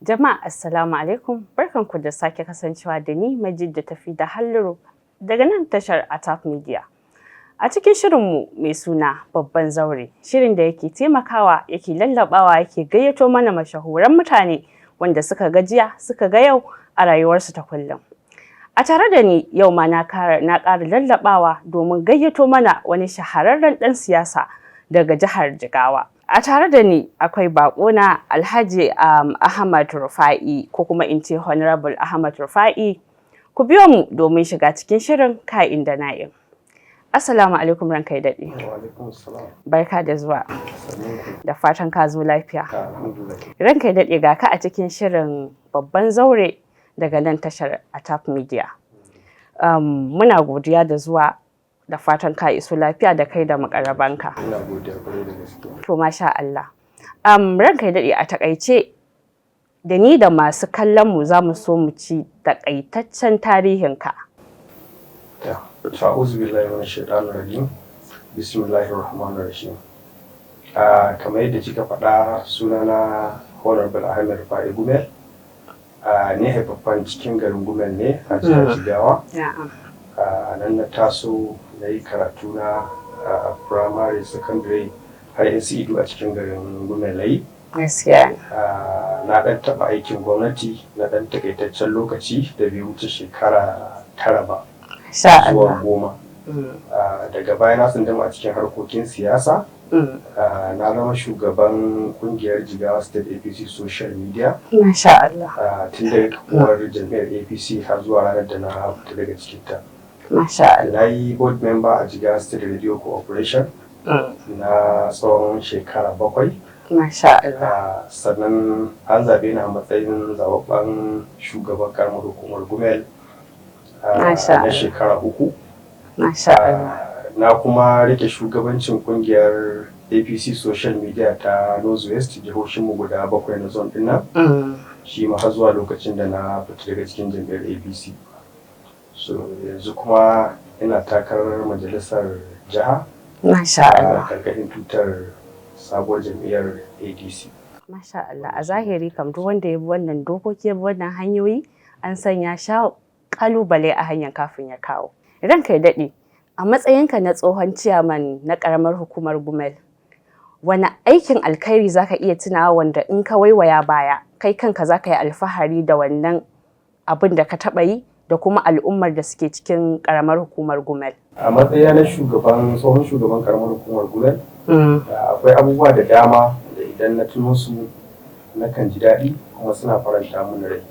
Jama'a, assalamu alaikum, barkanku da sake kasancewa da ni Majid da tafi da Halliru daga nan tashar Atap Media. A cikin shirinmu mai suna Babban Zaure, shirin da yake taimakawa, yake lallabawa, yake gayyato mana mashahuran mutane wanda suka ga jiya suka ga yau a rayuwarsu ta kullum. A tare da ni yau ma na ƙara lallabawa domin gayyato mana wani shahararren ɗan siyasa daga jihar Jigawa. A tare da ni akwai baƙona Alhaji Ahmad Rufa'i, ko kuma in ce Honorable Ahmad Rufa'i. Ku biyo mu domin shiga cikin shirin ka'in da na'in. Assalamu alaikum, ranka ya daɗe. Barka da zuwa. Da fatan ka zo lafiya. Ranka ya daɗe, ga ka a cikin shirin Babban Zaure daga nan tashar Atap Media. Muna godiya da zuwa, da fatan ka iso lafiya da kai da makarabanka. Ina godiya kwarai da gaske. To, masha Allah. Ranka ya daɗe, a takaice da ni da masu kallon mu za mu so mu ci takaitaccen tarihinka. Ya, a'udhu billahi minash shaitanir rajim. Bismillahir rahmanir rahim. Kamar yadda kika faɗa, sunana Honorable Ahmed Rufa'i Gumel. Ni haifaffen cikin garin Gumel ne a jihar Jigawa. Nan na taso, na yi karatu na a primary, secondary har NCE a cikin garin Gumel na yi. Gaskiya. Na ɗan taɓa aikin gwamnati na ɗan takaitaccen lokaci da bai wuce shekara 9 ba zuwa 10. Daga baya na tsunduma a cikin harkokin siyasa. Na zama shugaban kungiyar Jigawa State APC Social Media Masha Allah. tun daga kafuwar jam'iyyar APC har zuwa ranar da na fita daga cikinta. Masha Allah. Na yi board member a Jigawa State Radio Corporation na tsawon shekara 7. Masha Allah. Sannan an zaɓe ni a matsayin zababben shugaban karamar hukumar Gumel Masha na Allah. shekara 3. Masha Allah. Na kuma rike shugabancin kungiyar APC Social Media ta Northwest, jihohinmu guda bakwai na zone din nan, shi ma har zuwa lokacin da na fita daga cikin jam'iyyar APC. So yanzu kuma ina takarar majalisar jiha Masha a Allah. karkashin tutar sabuwar jam'iyyar ADC. Masha Allah. A zahiri kam duk wanda ya bi wannan dokoki, ya bi wannan hanyoyi, an san ya sha kalubale a hanyar kafin ya kawo. Ranka ya daɗe, a matsayinka na tsohon ciyaman na ƙaramar hukumar Gumel, wani aikin alkhairi zaka iya tunawa wanda in ka waiwaya baya kai kanka zaka yi alfahari da wannan abin da ka taɓa yi da kuma al'ummar da suke cikin ƙaramar hukumar Gumel? A matsayina na shugaban, tsohon shugaban karamar hukumar Gumel, akwai abubuwa da dama da idan na tuno su nakan ji daɗi kuma suna faranta mun rai.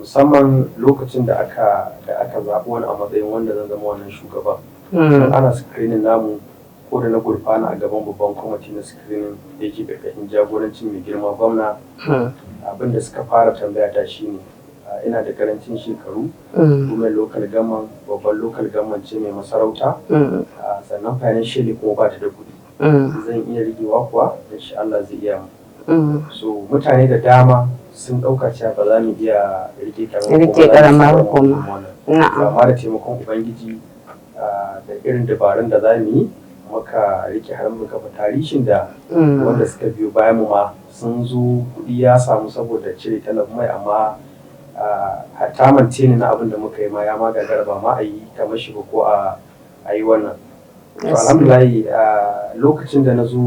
Musamman lokacin da aka zaɓi wani a matsayin wanda zan zama wannan shugaban. Tun ana screening namu, ko da na gurfana a gaban babban kwamiti na screening da yake ƙarƙashin jagorancin mai girma gwamna, abin da suka fara tambaya ta shine ina da karancin shekaru, kuma local government babban local government ce mai masarauta, sannan financially kuma ba ta da kuɗi, zan iya rigewa kuwa? Insha Allah zai iya mu. So mutane da dama sun ɗauka cewa ba za mu iya rike Rike karamar hukuma. Amma da taimakon Ubangiji da irin dabarun da za mu yi, muka rike har muka kafa tarihin da wanda suka biyo bayan mu ma sun zo, kuɗi ya samu saboda cire tallafin mai, amma hatta mance na abin da muka yi ma ya ma gagara, ba ma a yi kamar shi ba ko a yi wannan. To, alhamdulillah, lokacin da na zo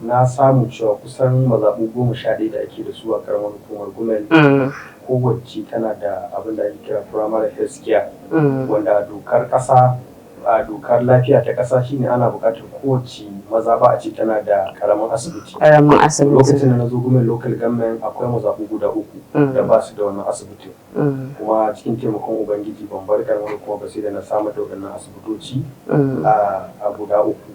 na samu cewa kusan mazaɓu 11 da ake da su a karamar hukumar Gumel, kowace tana da abin da ake kira primary health care, wanda a dokar ƙasa, a dokar lafiya ta ƙasa, shine ana buƙatar kowace mazaɓa a ce tana da ƙaramin asibiti. Ƙaramin asibiti. Lokacin da na zo Gumel Local Government, akwai mazaɓu guda uku da ba su da wannan asibitin, kuma cikin taimakon Ubangiji ban bar karamar hukuma ba sai da na samar da waɗannan asibitoci a guda uku.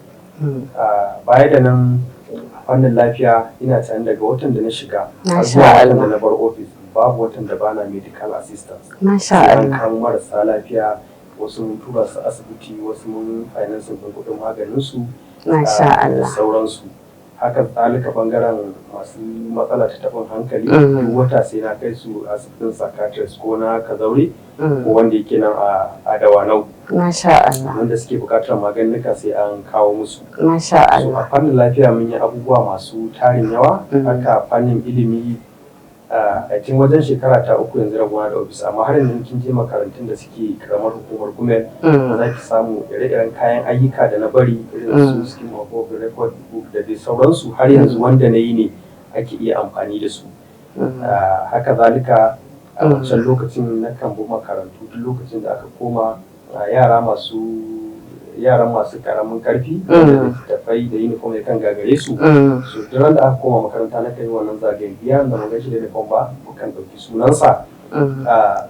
Baya da nan, a fannin lafiya, ina tunanin daga watan da na shiga har zuwa watan da na bar ofis, babu watan da bana medical assistance. Masha Sai an Allah. kamo marasa lafiya, wasu mun tura su asibiti, wasu mun finance ɗin kuɗin maganin su Masha da Allah. sauransu. Haka zalika bangaren masu matsala ta taɓin hankali, duk wata sai na kai su asibitin psychiatrist, ko na Kazaure ko wanda yake nan a Dawanau, Masha Allah. wanda suke buƙatar maganinnika sai an kawo musu. Masha So a Allah. fannin lafiya mun yi abubuwa masu tarin yawa. Haka fannin ilimi. A cikin wajen shekara ta 3 yanzu rabuwa da ofis, amma har yanzu kin je makarantun da suke karamar hukumar Gumel, za ki samu ire-iren kayan ayyuka da na bari, irin su scheme of work, record book da dai sauransu, har yanzu wanda na yi ne ake iya amfani da su. Haka zalika, a wancan lokacin na kan bi makarantu duk lokacin da aka koma, yara masu yaran masu karamin karfi da littattafai da uniform ya kan gagare su. So duk ran da aka koma makaranta na kan yi wannan zagayen. Biya da mu gashi da uniform ba, mukan ɗauki sunansa,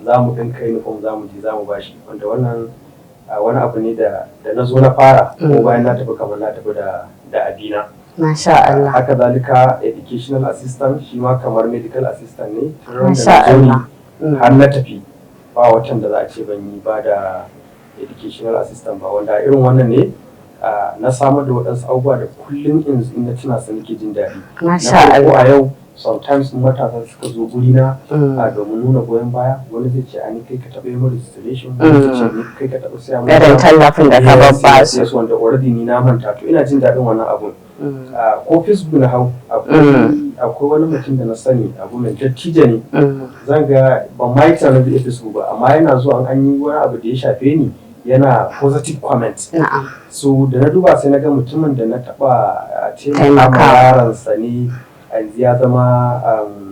za mu ɗinka uniform, za mu je za mu bashi, wanda wannan wani abu ne da na zo na fara ko bayan na tafi, kamar na tafi da abina. Masha Allah. Haka zalika, educational assistant shi ma kamar medical assistant ne. Tun ran da Masha na zo ni Allah. har na tafi, ba watan da za a ce ban yi ba da educational assistant ba, wanda irin wannan ne na samar da waɗansu abubuwa da kullum in na tuna su nake jin daɗi. Na Masha farko, Allah. a yau sometimes in matasa suka zo gurina domin nuna goyon baya, wani zai ce a ni kai ka taɓa yi min registration, wani zai ce ni kai ka taɓa siya min Irin tallafin da ka babba su. Yes, wanda already ni na manta. To ina jin daɗin wannan abun. Ko Facebook na hau, akwai wani mutum da na sani, abu mai dattijo ne, zan ga ban ma yi tunanin zai iya Facebook ba, amma yana zuwa an yi wani abu da ya shafe ni, yana positive comment. So da na duba sai na ga mutumin da na taba taimaka ma Taimakawa. yaransa ne, yanzu ya zama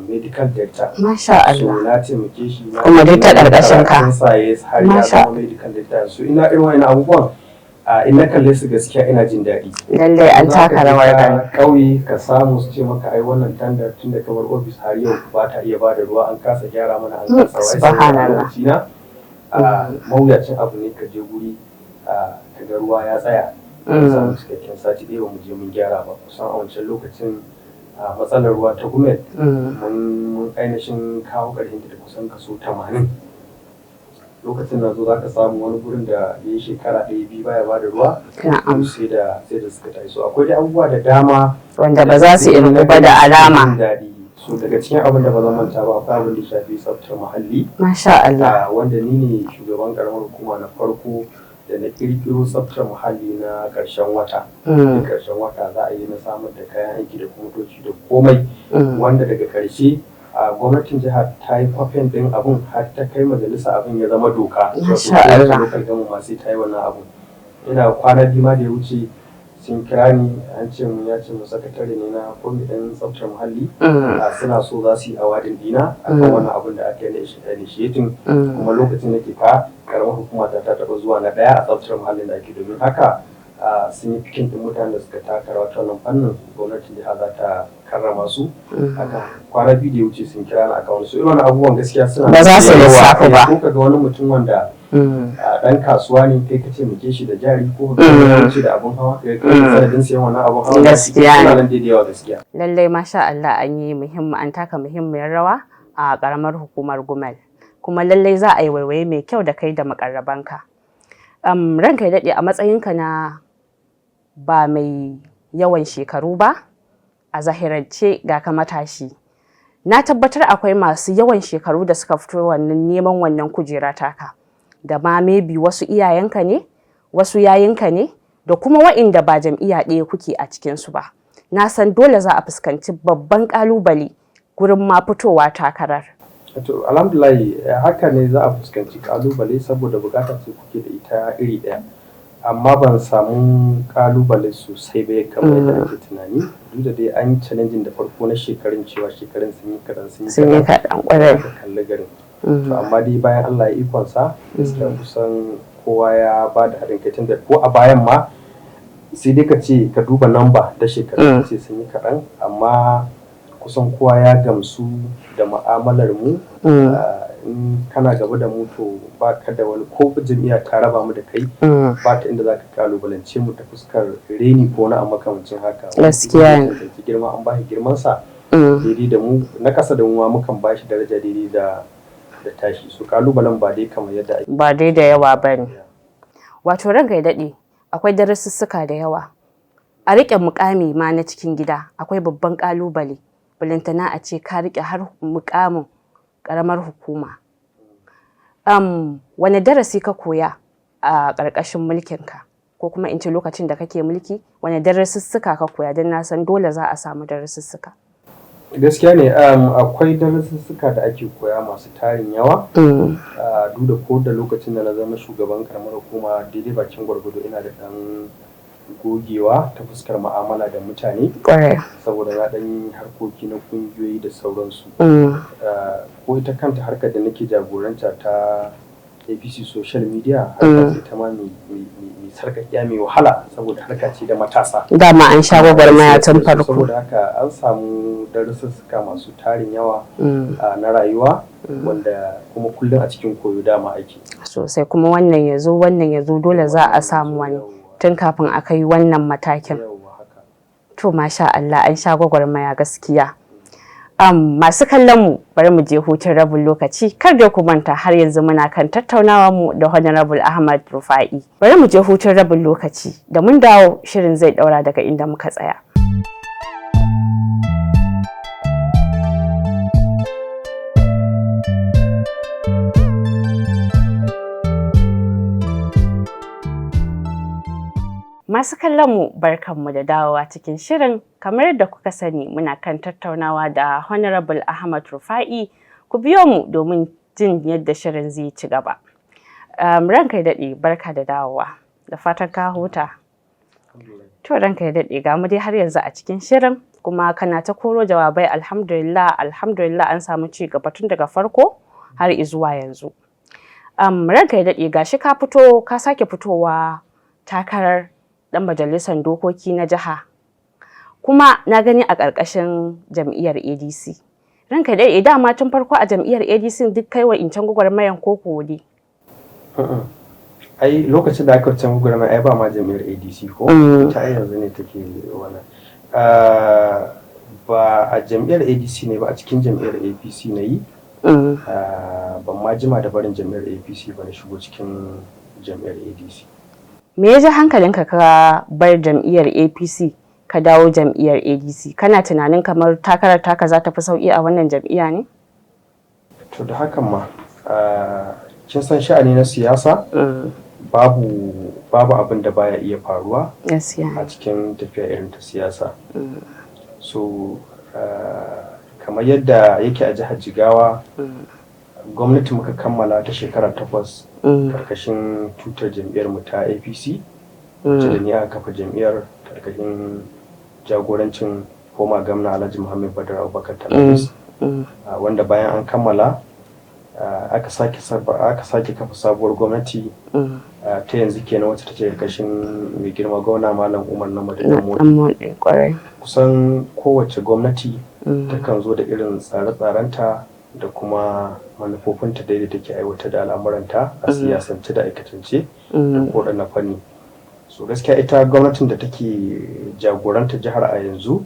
medical doctor. Masha So Allah. na taimake shi na Kuma duk ta ƙarƙashin ka. karatunsa, yes, har ya Masha. zama medical doctor. So ina irin wani abubuwan, in na kalle su gaskiya ina jin daɗi. Lallai an Za ka taka je rawar ka gani. ƙauye ka samu su ce maka ai wannan tandar tun da kamar ofis har yau ba ta iya ba da ruwa, an kasa gyara mana, an kasa wai. Saboda a Subhanallah. lokaci na mawuyacin abu ne ka je guri ka ga ruwa ya tsaya ka samu cikakken sati ɗaya ba mu je mun gyara ba. Kusan a wancan lokacin matsalar ruwa ta Gumel mun ainihin kawo ƙarshen ta da kusan kaso 80. Lokacin na zo za ka samu wani gurin da ya yi shekara ɗaya biyu baya ba da ruwa, sai da suka tashi. So akwai dai abubuwa da dama Wanda ba za su irgu ba da alama. jin daɗi. So daga cikin abin da ba zan manta ba, akwai abin da ya shafi tsaftar muhalli. Masha Allah. Wanda ni ne shugaban karamar hukuma na farko da na kirkiro tsaftar muhalli na ƙarshen wata. Duk ƙarshen wata za a yi, na samar da kayan aiki da motoci da komai, wanda daga ƙarshe a gwamnatin jihar ta yi kwafin ɗin abun har ta kai majalisa, abin ya zama doka. Masha Wato kowace Allah. local government ma sai ta yi wannan abun. Ina kwana 2 ma da ya wuce sun kira ni, an ce mun ya ce mun sakatare ne na kwamitin tsaftar muhalli, suna so za su yi awarding dina akan wannan abun da aka yi na initiating. Kuma lokacin da ke ka karamar hukuma ta ta taɓa zuwa na ɗaya a tsaftar muhallin da ake. Domin haka sun yi picking ɗin mutanen da suka taka rawa ta wannan fannin, gwamnatin jiha za ta karrama su. Haka kwana 2 da ya wuce sun kira ni akan wani. So irin wannan abubuwan gaskiya suna Ba za su da yawa. lissafu ba. Ko ka ga wani mutum wanda ɗan kasuwa ne, kai ka taimake shi da jari, ko ka ga shi da abun hawa, kai ka sanadin siyan wannan abun hawa. Gaskiya ne. Suna nan dai da yawa gaskiya. Lallai, masha Allah, an yi muhimmi, an taka muhimmiyar rawa a karamar hukumar Gumel. Kuma lallai za a yi waiwaye mai kyau da kai da makarrabanka. Ranka ya daɗe, a matsayinka na ba mai yawan shekaru ba, a zahirance ga ka matashi. Na tabbatar akwai masu yawan shekaru da suka fito wannan neman wannan kujera taka. Da ma maybe wasu iyayenka ne, wasu yayinka ne, da kuma wa'inda ba jam'iyya ɗaya kuke a cikinsu ba. Na san dole za a fuskanci babban ƙalubale gurin ma fitowa takarar. To, alhamdulillah, haka ne, za a fuskanci kalubale saboda bukata ce kuke da ita iri ɗaya, amma ban samu kalubale sosai ba kamar yadda ake tunani, duk da dai an yi challenging da farko na shekarun, cewa shekarun sun yi kaɗan, sun yi Sun yi kaɗan ƙwarai. Aka kalli garin. To amma dai bayan Allah ya ikonsa, gaskiya kusan kowa ya ba da haɗin kai, tunda ko a bayan ma sai dai ka ce ka duba namba da shekaru ka ce sun yi kaɗan, amma kusan kowa ya gamsu da mu'amalar mu. In kana gaba da mu, to ba ka da wani, ko jam'iyya ta raba mu da kai, ba ta inda za ka kalubalance mu ta fuskar reni ko wani abu makamancin haka. Gaskiya ne. Wanda ya girma an ba shi girmansa daidai da mu, na ƙasa da mu ma mukan ba shi daraja daidai da tashi. So kalubalen ba dai kamar yadda ake Ba dai da yawa ba ne. Wato ranka ya daɗe, akwai darussuka da yawa. A riƙe muƙami ma na cikin gida akwai babban ƙalubale. Balantana a ce ka riƙe har muƙamin ƙaramar hukuma. Wane darasi ka koya a ƙarƙashin mulkinka? Ko kuma in ce lokacin da kake mulki, wane darussuka ka koya, don na san dole za a samu darussuka. Gaskiya ne, akwai darasussuka da ake koya masu tarin yawa. Duk da ko da lokacin da na zama shugaban karamar hukuma, daidai bakin gwargwado ina da ɗan gogewa ta fuskar mu'amala da mutane, saboda na ɗan yi harkoki na ƙungiyoyi da sauransu. Ko ita kanta harkar da nake jagoranta ta APC social media, harka ce ta ma mai sarƙaƙiya, mai wahala, saboda harka ce da matasa. Dama an sha gwagwarmaya tun farko. Saboda haka an samu darussuka masu tarin yawa na rayuwa, wanda kuma kullum a cikin koyo dama ake. Sosai, kuma wannan ya zo, wannan ya zo, dole za a samu wani tun kafin a kai wannan matakin. To, masha Allah, an sha gwagwarmaya gaskiya. Masu kallon mu, bari mu je hutun rabin lokaci. Kar da ku manta, har yanzu muna kan tattaunawa mu da Honorable Ahmad Rufa'i. Bari mu je hutun rabin lokaci, da mun dawo shirin zai daura daga inda muka tsaya. Masu kallon mu, barkanmu da dawowa cikin shirin. Kamar yadda kuka sani, muna kan tattaunawa da Honorable Ahmad Rufa'i. Ku biyo mu domin jin yadda shirin zai ci gaba. Ranka ya daɗe, barka da dawowa, da fatan ka huta. To, ranka ya daɗe, ga mu dai har yanzu a cikin shirin, kuma kana ta koro jawabai. Alhamdulillah, alhamdulillah, an samu ci gaba tun daga farko har izuwa yanzu. Ranka ya daɗe, gashi ka fito, ka sake fitowa takarar dan majalisar dokoki na jiha, kuma na gani a ƙarƙashin jam'iyyar ADC. Ranka dai, dama tun farko a jam'iyyar ADC duk kai wa incan gwagwarmayan koko ne? Ai lokacin da aka wancan gwagwarmaya, ai ba ma jam'iyyar ADC ko ta, ai yanzu ne take wannan. Ba a jam'iyyar ADC ne ba, a cikin jam'iyyar APC na yi. Ban ma jima da barin jam'iyyar APC ba na shigo cikin jam'iyyar ADC. Me ya ji hankalinka ka bar jam'iyyar APC ka dawo jam'iyyar ADC? Kana tunanin kamar takarar taka za ta fi sauki a wannan jam'iyya ne? To, da hakan ma, kin san sha'ani na siyasa, babu abin da baya iya faruwa a cikin tafiya irin ta siyasa. So kamar yadda yake a jihar Jigawa, gwamnati muka kammala ta shekara 8 karkashin tutar jam'iyyar mu ta APC, wacce da ni aka kafa jam'iyyar karkashin jagorancin former gamna Alhaji Muhammad Badar Abubakar Talabis, wanda bayan an kammala aka sake kafa sabuwar gwamnati ta yanzu kenan, wacce take karkashin mai girma gwamna Malam Umar Namadi. Kusan kowace gwamnati takan zo da irin tsare-tsarenta da kuma manufofinta da yadda take aiwatar da al'amuranta a siyasance da aikatance da kowane fanni. So gaskiya ita gwamnatin da take jagoranta jihar a yanzu,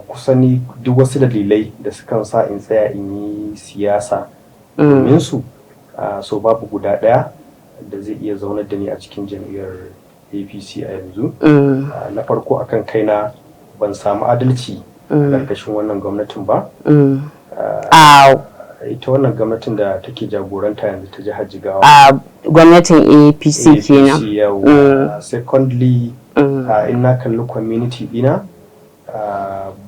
kusan duk wasu dalilai da sukan sa in tsaya in yi siyasa domin su, so babu guda ɗaya da zai iya zaunar da ni a cikin jam'iyyar APC a yanzu. Na farko, akan kaina ban samu adalci a ƙarƙashin wannan gwamnatin ba, ita wannan gwamnatin da take jagoranta yanzu ta jihar Jigawa. A gwamnatin APC kenan. Yau secondly, in na kalli community dina,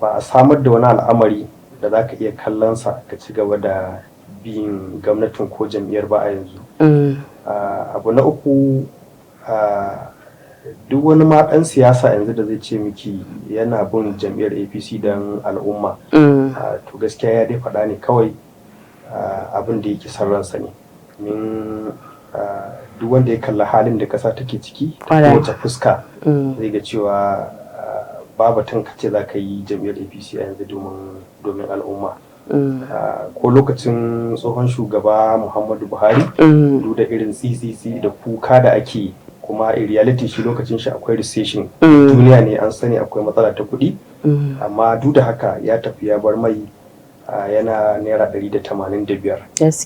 ba a samar da wani al'amari da za ka iya kallon sa ka ci gaba da bin gwamnatin ko jam'iyyar ba a yanzu. Abu na uku, duk wani ma ɗan siyasa yanzu da zai ce miki yana bin jam'iyyar APC don al'umma, to gaskiya ya dai faɗa ne kawai abin da yake son ransa ne. Min duk wanda ya kalla halin da ƙasa take ciki ta kowace fuska, zai ga cewa babatun ka ce za ka yi jam'iyyar APC a yanzu domin al'umma. Ko lokacin tsohon shugaba Muhammadu Buhari, duk da irin tsitsitsi da kuka da ake, kuma in reality shi lokacin shi akwai recession, duniya ne an sani akwai matsala ta kuɗi, amma duk da haka ya tafi ya bar mai yana naira 185.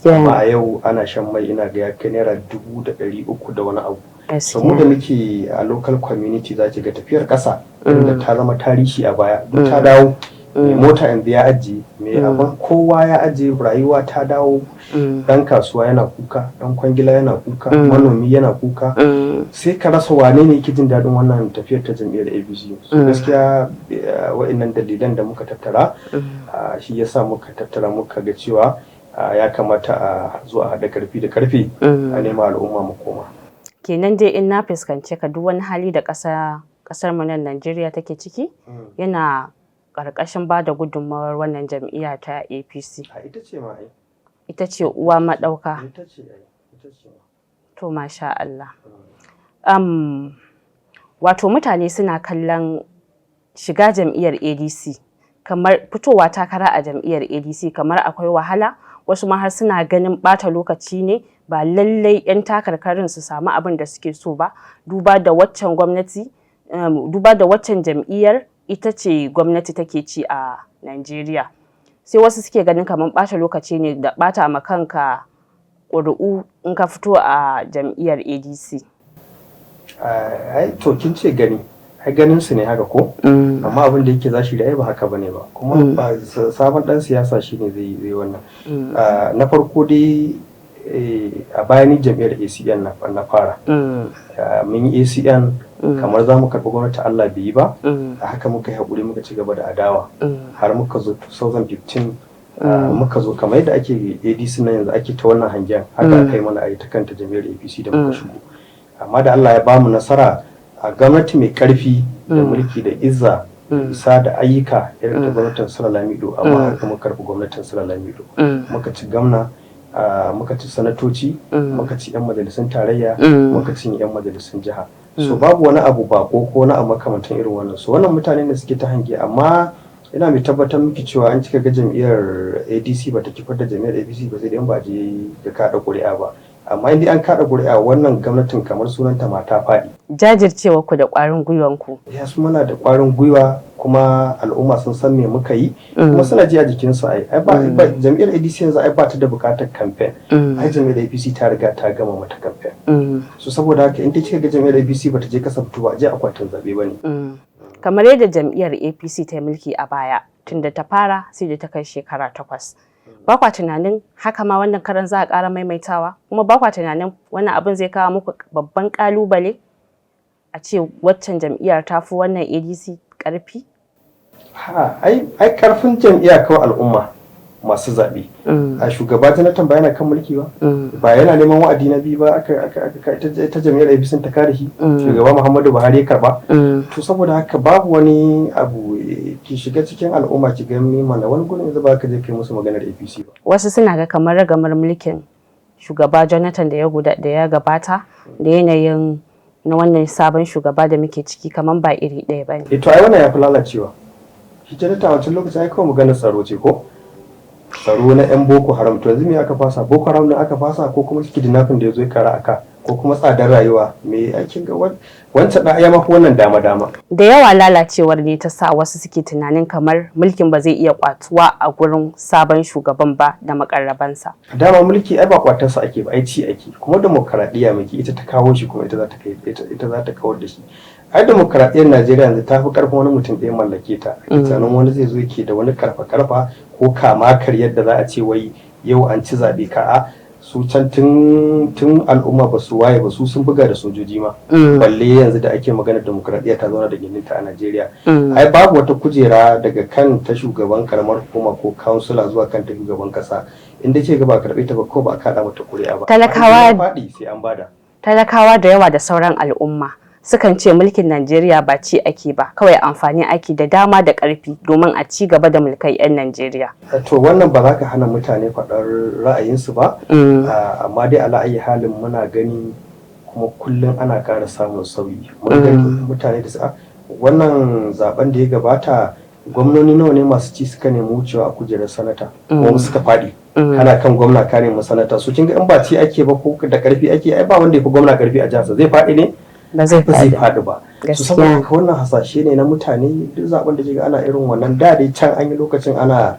Amma a yau ana shan mai, ina ga ya kai naira 300,000 da wani abu. So mu da muke a local community, za ki ga tafiyar ƙasa da ta zama tarihi a baya duk ta dawo. Mai mota yanzu ya ajiye, mai abin kowa ya ajiye, rayuwa ta dawo. Dan kasuwa yana kuka, dan kwangila yana kuka, manomi yana kuka. Sai ka rasa wane ne yake jin daɗin wannan tafiyar ta jam'iyyar APC. So gaskiya wa'annan dalilan da muka tattara shi yasa muka tattara muka ga cewa ya kamata a zo a haɗa karfi da karfe a nema al'umma mu koma. Kenan dai in na fuskance ka, duk wani hali da ƙasa, ƙasar mu nan Najeriya take ciki, yana ƙarƙashin ba da gudunmawar wannan jam'iyya ta APC. A ita ce ma ai. Ita ce uwa maɗauka. Ita ce ai, ita ce ma. To, masha Allah. Wato mutane suna kallon shiga jam'iyyar ADC kamar fitowa takara a jam'iyyar ADC kamar akwai wahala, wasu ma har suna ganin ɓata lokaci ne, ba lallai 'yan takarkarin su samu abin da suke so ba, duba da waccan gwamnati, duba da waccan jam'iyyar ita ce gwamnati take ci a Najeriya. Sai wasu suke ganin kamar ɓata lokaci ne da ɓata ma kanka ƙuri'u in ka fito a jam'iyyar ADC. Ai to kin ce gani, ai ganin su ne haka ko? Amma abin da yake zashi da ai ba haka bane ba. Kuma ba sabon dan siyasa shine zai wannan. Na farko dai, a baya ni jam'iyyar ACN na fara. Mun yi ACN kamar za mu karɓi gwamnati, Allah bai yi ba. A haka muka yi haƙuri muka ci gaba da adawa. Har muka zo 2015, muka zo kamar yadda ake ADC na yanzu ake ta wannan hangen, haka aka yi mana a ta kanta jam'iyyar APC da muka shigo. Amma da Allah ya bamu nasara a gwamnati mai karfi da mulki da izza, isa da ayyuka irin ta gwamnatin Sula Lamido, amma haka muka karɓi gwamnatin Sula Lamido. Muka ci gwamna, muka ci sanatoci, muka ci 'yan majalisun tarayya, muka ci 'yan majalisun jiha. So babu wani abu bako ko wani abu makamantan irin wannan. So wannan mutane ne suke ta hange, amma ina mai tabbatar miki cewa an kika ga jam'iyyar ADC ba ta kifar da jam'iyyar APC ba, sai dai in ba je ga kaɗa ƙuri'a ba. Amma in dai an kaɗa ƙuri'a, wannan gwamnatin kamar sunanta mata faɗi. Jajircewa ku da ƙwarin gwiwan ku. Yes, muna da ƙwarin gwiwa kuma al'umma sun san me muka yi kuma suna ji a jikinsu. Ai ba jam'iyyar ADC yanzu ai ba ta da buƙatar campaign. Ai jam'iyyar APC ta riga ta gama mata campaign. So saboda haka in dai kika ga jam'iyyar APC ba ta je kasa fito ba, a je akwatin zaɓe ba ne. Kamar yadda jam'iyyar APC ta yi mulki a baya, tunda ta fara sai da ta kai shekara 8. Ba kwa tunanin haka ma wannan karan za a ƙara maimaitawa? Kuma ba kwa tunanin wannan abin zai kawo muku babban ƙalubale, a ce waccan jam'iyyar ta fi wannan ADC ƙarfi? Ha, ai karfin jam'iyya kawai al'umma masu zaɓe. A shugaba Jonathan ba yana kan mulki ba? Ba yana neman wa'adi na biyu ba aka aka aka ita jam'iyyar APC ta kare shi. Shugaba Muhammadu Buhari ya karba. To saboda haka babu wani abu, ki shiga cikin al'umma ki ga mana wani gurin yanzu ba ka je kai musu maganar APC ba. Wasu suna ga kamar ragamar mulkin shugaba Jonathan da ya guda da ya gabata da yanayin na wannan sabon shugaba da muke ciki kamar ba iri ɗaya ba ne. Eh, to ai wannan ya fi lalacewa. Shi Jonathan wancan lokacin ai kawai maganar tsaro ce ko? Tsaro na 'yan Boko Haram. To yanzu me aka fasa? Boko Haram ne aka fasa ko kuma kidnapping da ya zo ya kara aka ko kuma tsadar rayuwa? Me aikin ga wancan da ya mafi wannan dama dama. Da yawa lalacewar ne ta sa wasu suke tunanin kamar mulkin ba zai iya kwatuwa a gurin sabon shugaban ba da makarrabansa. Dama mulki ai ba kwatarsa ake ba, ai ci ake. Kuma demokaradiyya muke, ita ta kawo shi kuma ita za ta kai ita za ta kawar da shi. Ai demokaradiyyar Najeriya yanzu ta fi karfin wani mutum ɗaya mallake ta. Tunanin wani zai zo yake da wani karfa karfa ko kama karyar da za a ce wai yau an ci zaɓe ka a su can tun al'umma ba su waye ba, su sun buga da sojoji ma. Balle yanzu da ake maganar demokaradiyya ta zauna da gindinta a Najeriya. Ai babu wata kujera daga kan ta shugaban karamar hukuma ko kansula zuwa kan ta shugaban kasa inda ce ga ba karɓe ta ba ko ba a kaɗa mata kuri'a ba. Talakawa faɗi sai an bada. Talakawa da yawa da sauran al'umma sukan ce mulkin Najeriya ba ci ake ba, kawai amfani ake da dama da ƙarfi domin a ci gaba da mulkai 'yan Najeriya. To wannan ba za ka hana mutane faɗar ra'ayinsu ba, amma dai ala ayi halin muna gani kuma kullum ana ƙara samun sauyi. Mun gani mutane da wannan zaben da ya gabata, gwamnoni nawa ne masu ci suka nemi wucewa a kujerar sanata kuma suka faɗi. Kana kan gwamna ka nemi sanata, so kin ga in ba ci ake ba ko da ƙarfi ake, ai ba wanda ya fi gwamna ƙarfi a jiharsa zai faɗi ne? Ba zai faɗi ba. Su saboda haka wannan hasashe ne na mutane. Duk zaben da kiga ana irin wannan, da dai can an yi lokacin ana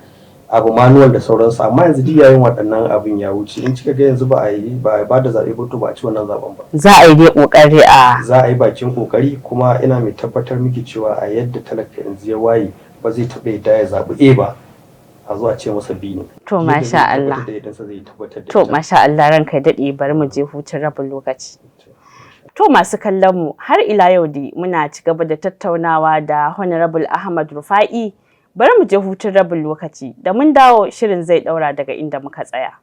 abu manual da sauransu, amma yanzu duk yayin waɗannan abin ya wuce. In kika ga yanzu ba a yi ba ba da zaɓe ba, to ba a ci wannan zaben ba. Za a yi dai ƙoƙari a Za a yi bakin ƙoƙari, kuma ina mai tabbatar miki cewa a yadda talaka yanzu ya waye Ba zai taɓa yadda ya zaɓi A ba, a zo a ce masa B ne. To, masha Allah. Da idansa zai tabbatar da To, ita. masha Allah, ranka ya daɗe, bari mu je hutun rabin lokaci. To, masu kallon mu, har ila yau dai muna ci gaba da tattaunawa da Honorable Ahmad Rufa'i. Bari mu je hutun rabin lokaci, da mun dawo shirin zai ɗaura daga inda muka tsaya.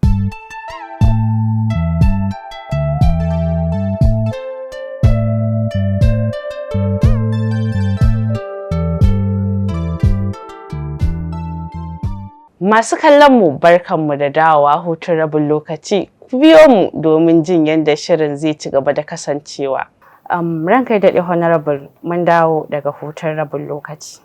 Masu kallon mu, barkanmu da dawowa hutun rabin lokaci. Ku biyo mu domin jin yadda shirin zai ci gaba da kasancewa. Ranka ya daɗe Honorable, mun dawo daga hutun rabin lokaci.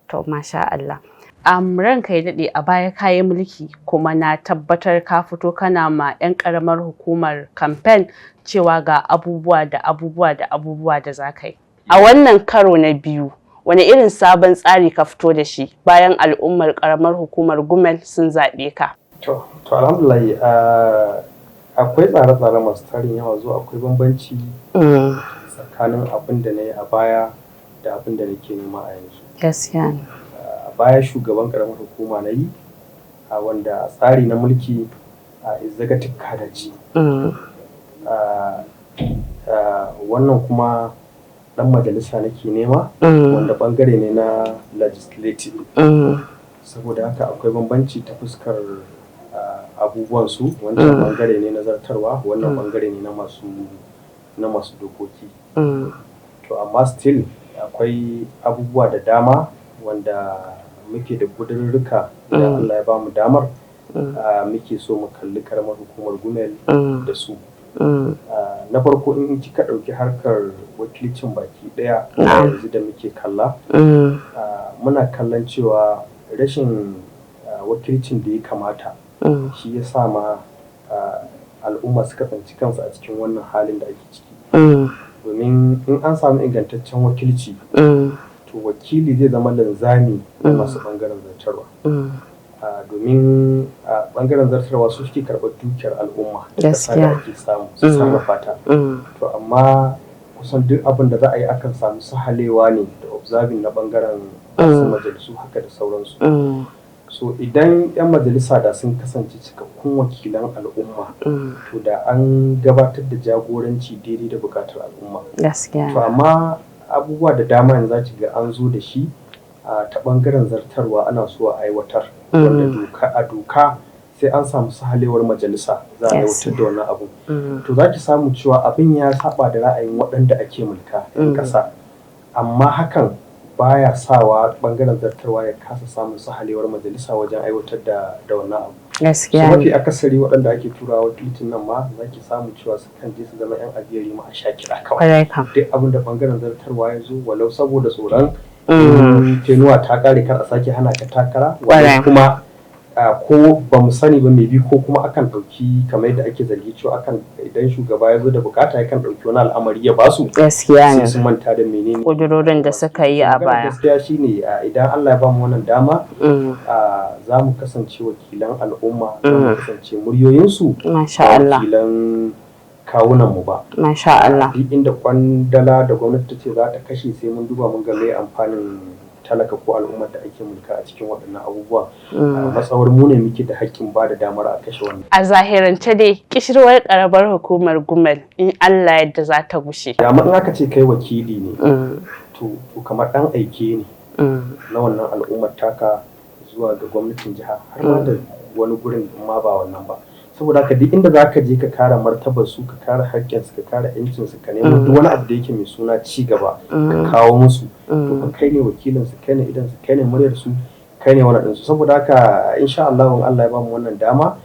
To, masha Allah. Ranka ya daɗe, a baya kayi mulki, kuma na tabbatar ka fito kana ma 'yan ƙaramar hukumar kamfen cewa ga abubuwa da abubuwa da abubuwa da za ka yi. A wannan karo na biyu, wani irin sabon tsari ka fito da shi bayan al'ummar ƙaramar hukumar Gumel sun zaɓe ka? To, alhamdulillah, akwai tsare-tsare masu tarin yawa zuwa, akwai bambanci tsakanin abin da na yi a baya da abin da nake nema a yanzu. Gaskiya ne. A baya shugaban karamar hukuma na yi, a wanda a tsari na mulki a executive cadre ce. Wannan kuma dan majalisa nake nema, wanda bangare ne na legislative. Saboda haka akwai bambanci ta fuskar abubuwan su. Wancan bangare ne na zartarwa, wannan bangare ne na masu dokoki. To, amma still akwai abubuwa da dama wanda muke da ƙudurruka da Allah ya ba mu damar muke so mu kalli karamar hukumar Gumel da su. Na farko, in kika ɗauki harkar wakilcin baki ɗaya a yanzu da muke kalla, muna kallon cewa rashin wakilcin da ya kamata shi ya sa ma al'umma suka tsinci kansu a cikin wannan halin da ake ciki, domin in an samu ingantaccen wakilci, to wakili zai zama linzami na masu bangaren zartarwa, domin a bangaren zartarwa su suke karɓar dukiyar al'umma da ƙasa da ake samu su sarrafa ta. To, amma kusan duk abin da za a yi akan samu sahalewa ne da observing na bangaren masu majalisu haka da sauransu. So idan 'yan majalisa da sun kasance cikakkun wakilan al'umma, to da an gabatar da jagoranci daidai da bukatar al'umma. To, amma abubuwa da dama yanzu za ki ga an zo da shi ta bangaren zartarwa, ana so a aiwatar, wanda doka a doka sai an samu sahalewar majalisa za a aiwatar da wannan abu. To, za ki samu cewa abin ya saba da ra'ayin waɗanda ake mulka, 'yan ƙasa, amma hakan baya sawa bangaren zartarwa ya kasa samun sahalewar majalisa wajen aiwatar da wannan abu. So mafi akasari waɗanda ake turawa wakilcin nan ma za ki samu cewa sukan je su zama 'yan abiyari ma a sha kiɗa kawai. Duk abin da bangaren zartarwa ya zo, walau saboda tsoron tenure ta kare kar a sake hana ka takara, walau kuma ko ba mu sani ba mai bi, ko kuma akan ɗauki, kamar yadda ake zargi cewa akan idan shugaba ya zo da bukata yakan ɗauki wani al'amari ya basu, Gaskiya ne. sai su manta da menene ƙudurorin da suka yi a baya. Gaskiya shine, idan Allah ya bamu wannan dama, za mu kasance wakilan al'umma, za mu kasance muryoyinsu, Masha Allah. wakilan kawunan mu ba. Masha Allah. Duk inda kwandala da gwamnati ta ce za ta kashe, sai mun duba mun ga me amfanin talaka ko al'ummar da ake mulka a cikin waɗannan abubuwa, matsawar mu ne muke da haƙƙin ba da damar a kashe wannan. A zahirance dai kishirwar ƙaramar hukumar Gumel in Allah yadda za ta gushe. Amma in aka ce kai wakili ne, to kamar ɗan aike ne na wannan al'ummar taka zuwa ga gwamnatin jiha, har ma da wani gurin ma ba wannan ba. Saboda haka duk inda za ka je ka kare martabar su, ka kare haƙƙin su, ka kare yancin su, ka nemo duk wani abu da yake mai suna ci gaba ka kawo musu, to fa kai ne wakilin su, kai ne idan su, kai ne muryar su, kai ne wani ɗinsu. Saboda haka insha Allah, in Allah ya bamu wannan dama,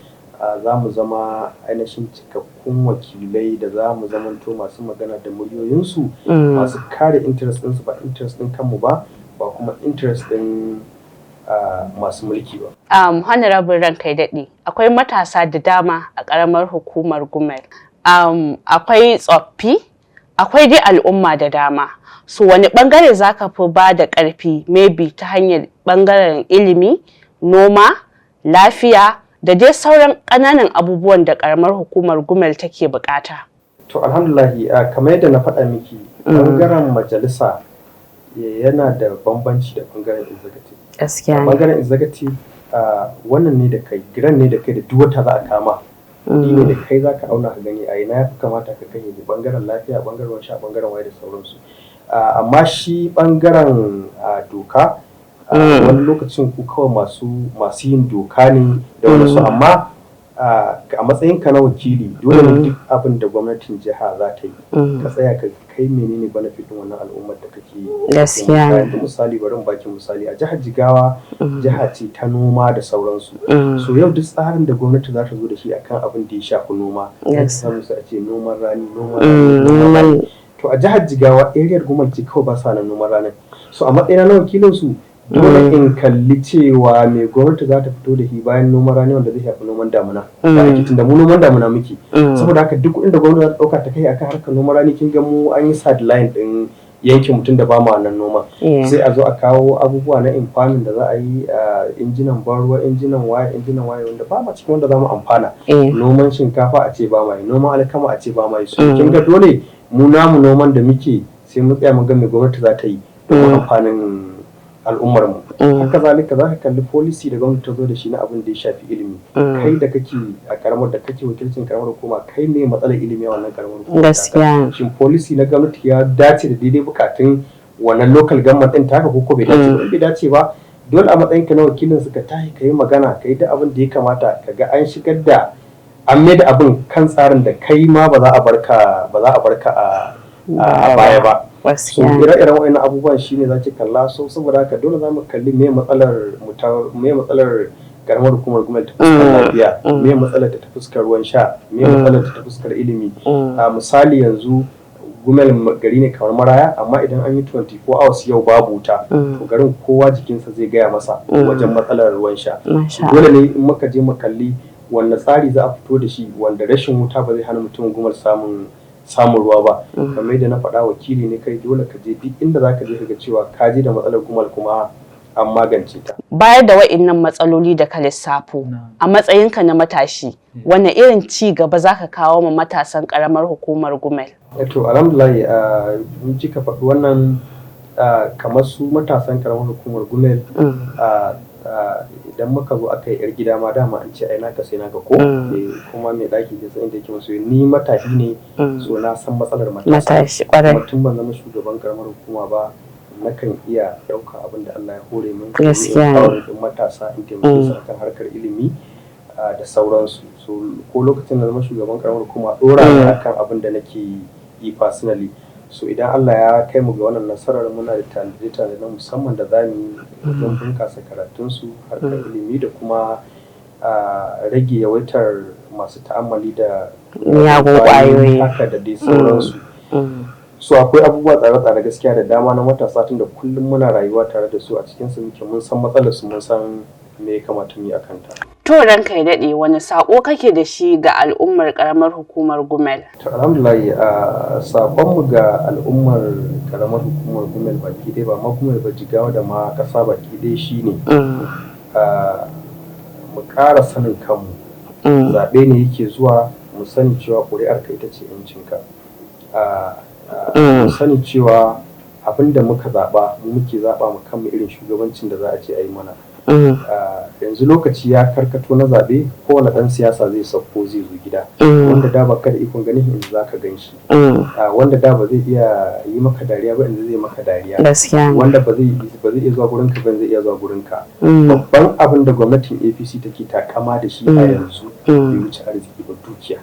za mu zama ainihin cikakkun wakilai da za mu zamanto masu magana da muryoyinsu, masu kare interest ɗinsu, ba interest ɗin kanmu ba, ba kuma interest ɗin masu mulki ba. Honorable, ranka ya daɗe. Akwai matasa da dama a ƙaramar hukumar Gumel. Akwai tsoffi, akwai dai al'umma da dama. So wani ɓangare za ka fi ba da ƙarfi, maybe ta hanyar ɓangaren ilimi, noma, lafiya da dai sauran ƙananan abubuwan da ƙaramar hukumar Gumel take buƙata? To, alhamdulahi, kamar yadda na faɗa miki, ɓangaren majalisa Yana da bambanci da bangaren executive. Gaskiya ne. Bangaren executive, wannan ne da kai, giran ne da kai da duk wata za a kama. Kuɗi ne da kai za ka auna ka gani a ina ya fi kamata ka kai, bangaren lafiya, bangaren sha, bangaren waye da sauransu. Amma shi bangaren doka, wani lokacin ku kawai masu yin doka ne da wani su, amma a matsayinka na wakili dole ne duk abin da gwamnatin jiha za ta yi ka tsaya ka kai menene benefit din wannan al'ummar da kake Gaskiya ne. Yanzu misali, bari in baki misali, a jihar Jigawa, jiha ce ta noma da sauransu. So yau duk tsarin da gwamnati za ta zo da shi akan abin da ya shafi noma, za ta samu su a ce noman rani, noman rani, noman rani. To a jihar Jigawa, area Gumal ce kawai ba sa nan noman ranin. So a matsayina na wakilin su, dole in kalli cewa me gwamnati za ta fito da shi bayan noman rani wanda zai shafi noman damuna da ake, tunda mu noman damuna muke. Saboda haka duk kuɗin da gwamnati za ta ɗauka ta kai akan harkar noman rani, kin ga mu an yi sideline ɗin yankin mutum da ba mu nan noma. Sai a zo a kawo abubuwa na infamin da za a yi, injinan ban ruwa, injinan waye, injinan waye, wanda ba ma cikin wanda za mu amfana. Noman shinkafa a ce ba ma yi, noman alkama a ce ba ma yi. So kin ga dole mu namu noman da muke sai mu tsaya mu ga me gwamnati za ta yi domin amfanin al'ummar mu. Haka zalika za ka kalli policy da gwamnati ta zo da shi na abin da ya shafi ilimi. Kai da kake a karamar da kake wakilcin karamar hukuma, kai me matsalar ilimi a wannan karamar hukuma? Shin policy na gwamnati ya dace da daidai bukatun wannan local government din taka ko bai dace ba? In bai dace ba, dole a matsayin ka na wakilin su ka tashi ka yi magana, ka yi duk abin da ya kamata ka ga an shigar da an mai da abin kan tsarin da kai ma ba za a barka a baya ba. So ire-iren wa'annan abubuwan shine za ki kalla. So saboda haka dole za mu kalli me matsalar karamar hukumar gwamnati ta fuskar lafiya, me matsalar ta fuskar ruwan sha, me matsalar ta fuskar ilimi. A misali, yanzu Gumel gari ne kamar Maraya, amma idan an yi 24 hours yau babu wuta, to garin kowa jikinsa zai gaya masa wajen matsalar ruwan sha. Dole ne in muka je mu kalli wanne tsari za a fito da shi wanda rashin wuta ba zai hana mutum Gumel samun ruwa ba. Kamar yadda na faɗa, wakili ne kai, dole ka je duk inda za ka je ka ga cewa ka je da matsalar Gumal kuma an magance ta. Bayar da wa'innan matsaloli da ka lissafo, a matsayinka na matashi, wane irin ci gaba za ka kawo ma matasan karamar hukumar Gumel? To alhamdulillah, in kika faɗi wannan, kamar su matasan karamar hukumar Gumel, idan muka zo aka yi yar gida ma, dama an ce ai naka sai naka ko kuma mai ɗaki ke san inda yake masu. Ni matashi ne, so na san matsalar matasa. Matashi kwarai. Mutum ban zama shugaban karamar hukuma ba, nakan iya ɗauka abin da Allah ya hore min Gaskiya. in matasa, in taimake su akan harkar ilimi da sauransu. So ko lokacin da zama shugaban karamar hukuma, ɗora ne akan abin da nake yi personally. So idan Allah ya kai mu ga wannan nasarar, muna da tanade-tanade na musamman da za mu yi wajen bunkasa karatunsu, harkar ilimi, da kuma rage yawaitar masu ta'ammali da miyagun ƙwayoyi haka da dai sauransu. So akwai abubuwa, tsare-tsare gaskiya da dama na matasa, tunda kullum muna rayuwa tare da su, a cikin su muke, mun san matsalar su, mun san me ya kamata mu yi akan ta. To ranka ya daɗe, wani saƙo kake da shi ga al'ummar ƙaramar hukumar Gumel? To alhamdulillah, saƙonmu ga al'ummar ƙaramar hukumar Gumel baki ɗaya, ba ma Gumel ba, Jigawa da ma ƙasa baki ɗaya, shine mu ƙara sanin kanmu. Zaɓe ne yake zuwa, mu sani cewa ƙuri'arka ita ce 'yancinka. Mu sani cewa abin da muka zaɓa, mu muke zaɓa mu kanmu irin shugabancin da za a ce a yi mana. Yanzu lokaci ya karkato na zaɓe, kowane ɗan siyasa zai sauko, zai zo gida. Wanda da ba ka da ikon ganin yanzu za ka gan shi. Wanda da ba zai iya yi maka dariya ba, yanzu zai maka dariya. Wanda ba zai iya zuwa gurinka ba, zai iya zuwa gurinka. Babban abin da gwamnatin APC take takama da shi a yanzu bai wuce arziki ba, dukiya.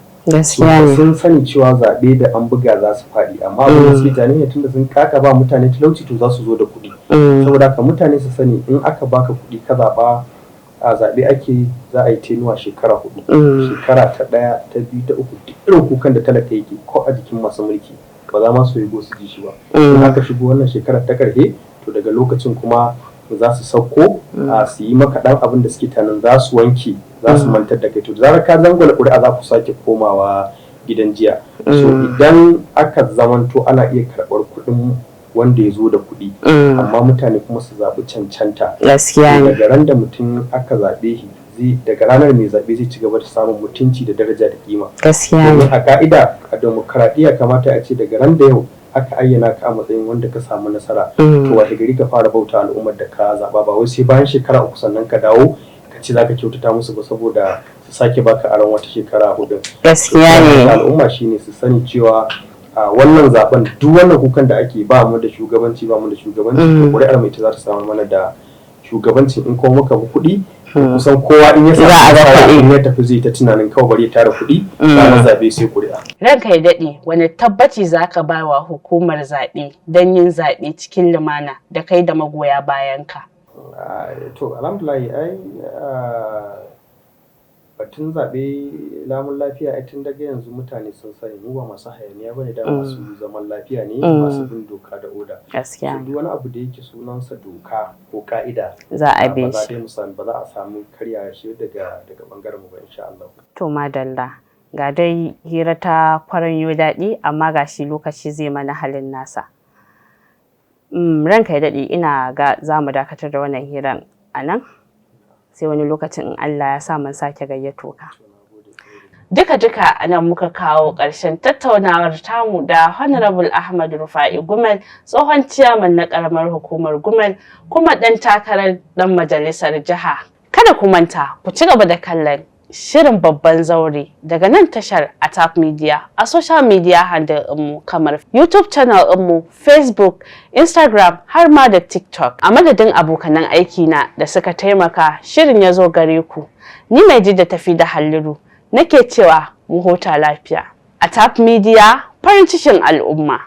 Sun sani cewa zaɓe da an buga za su faɗi, amma abin da suke tunani ne, tunda sun kaka ba mutane talauci, to za su zo da kuɗi. Saboda haka mutane su sani, in aka baka kuɗi ka zaɓa, a zaɓe ake za a yi tenure shekara 4. Shekara ta ɗaya, ta biyu, ta uku, duk irin kukan da talaka yake ko a jikin masu mulki ba za ma su yi su ji shi ba. In aka shigo wannan shekarar ta ƙarshe, to daga lokacin kuma za su sauko a su yi maka ɗan abin da suke tunanin za su wanke, za su mantar da kai. To da zarar ka zangwala ƙuri'a, za ku sake komawa gidan jiya. So idan aka zamanto ana iya karɓar kuɗin wanda ya zo da kuɗi, amma mutane kuma su zaɓi cancanta, daga ran da mutum aka zaɓe shi, zai daga ranar mai zaɓe zai ci gaba da samun mutunci da daraja da kima. Gaskiya ne. Domin a ka'ida a demokaradiyya, kamata a ce daga ran da yau Aka ayyana ka a matsayin wanda ka samu nasara, to washe gari ka fara bauta al'ummar da ka zaba. Ba wai sai bayan shekara 3 sannan ka dawo ka ce zaka kyautata musu ba, saboda su sake baka aron wata shekara 4. Gaskiya ne. Al'umma shine su sani cewa a wannan zaben, duk wannan kukan da ake, ba mu da shugabanci, ba mu da shugabanci, to ƙuri'ar mai ita za ta samu mana da shugabancin. In kuma muka bi kuɗi, kusan kowa in ya samu Za a ga nasara, kuɗi. in ya tafi zai ta tunanin kawai bari ya tara kuɗi, ranar zabe sai ƙuri'a. Ranka ya daɗe, wani tabbaci za ka ba wa hukumar zaɓe don yin zaɓe cikin lumana da kai da magoya bayanka? Ah, to alhamdulillah, ai batun zaɓe lamun lafiya, ai tun daga yanzu mutane sun sani mu ba masu hayaniya bane, da masu zaman lafiya ne, masu bin doka da oda. Gaskiya. So, duk wani abu da yake sunansa doka ko ka'ida Za a bi ba za shi. dai mu sami, ba za a samu karya shi daga bangaren mu ba, insha Allah. To madalla. Ga dai hira ta kwaranyo daɗi, amma ga shi lokaci zai mana halin nasa. Ranka ya daɗe, ina ga za mu dakatar da wannan hiran a nan. Sai wani lokacin in Allah ya sa mun sake gayyato ka. Duka-duka a nan muka kawo ƙarshen tattaunawar tamu da Honorable Ahmad Rufa'i Gumel, tsohon ciyaman na ƙaramar hukumar Gumel, kuma ɗan takarar ɗan majalisar jiha. Kada ku manta, ku ci gaba da kallon shirin Babban Zaure daga nan tashar Atap Media a social media handle ɗinmu kamar YouTube channel ɗinmu, Facebook, Instagram har ma da TikTok. A madadin abokanan aiki na da suka taimaka shirin ya zo gare ku, ni mai ji da tafi da Halliru nake cewa mu huta lafiya. Atap Media, farin cikin al'umma.